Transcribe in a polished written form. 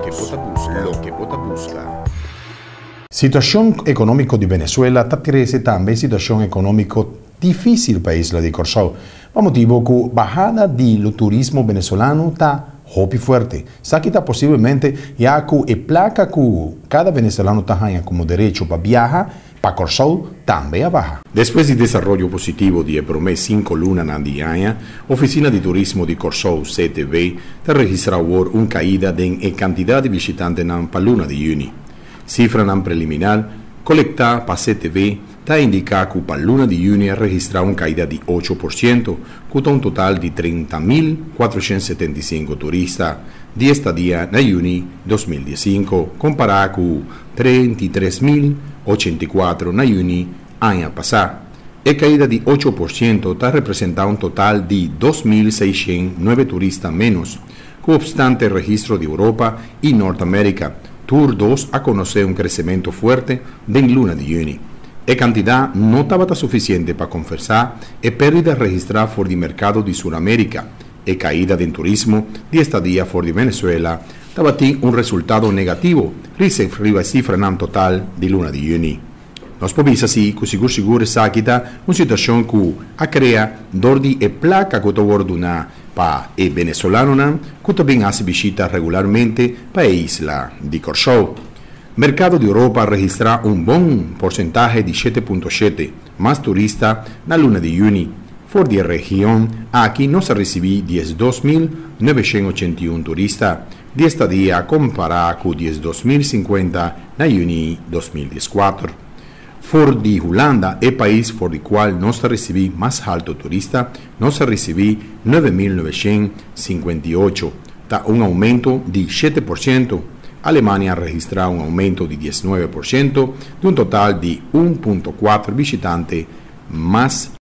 Loke bo ta buska. Loke bo ta buska. Situashon ekonómiko di Venezuela ta trese tambe situashon ekonómiko difísil pa isla di Kòrsou, pa motibu ku bahada di lo turismo venezolano ta hopi fuerte. Esaki ta posiblemente ya ku e plaka ku kada venezolano ta haña komo derecho pa biaha pa Kòrsou tambe a baha. Despues di desaroyo positivo di e promé 5 lunanan di aña, Ofisina di Turismo di Kòrsou, CTB, ta registrá awor un kaida den e kantidat di bishitantenan pa luna di yüni. Sifranan preliminar kolektá pa CTB ta indiká ku pa luna di yüni a registrá un kaida di 8%, ku ta un total di 30.475 turista di estadia na yüni 2015, kompará ku 33.084 na yüni aña pasá. E kaida di 8% ta representá un total di 2.609 turista ménos, ku opstante registro di Europa i Norteamérika, tur dos a konosé un kresementu fuerte den luna di yüni. E kantidat no tabata sufisiente pa kompensá e pèrdida registrá for di merkado di Suramérika. E kaida di turismo di estadia for di Venezuela tabatin un resultado negativo riba sifranan total di luna di yüni. Nos por bisa si ku sigur sigur esaki ta un situashon ku a krea dor di e plaka ku ta wòrdu duná pa e venezolanonan ku ta bin hasi bishita regularmente pa e isla di Kòrsou. Merkado di Europa a registrá un bon porsentahe di 7.7 mas turista na luna di yüni. For di region aki nos a risibí 12.981 turista di estadia, kompará ku 12.050 na yüni 2014. For di Hulanda, e pais for di kual nos a risibí mas altu turista, nos a risibí 9.958, ta un oumento di 7%. Alemania a registrá un oumento di 19%, di un total di 1.4 bishitante mas.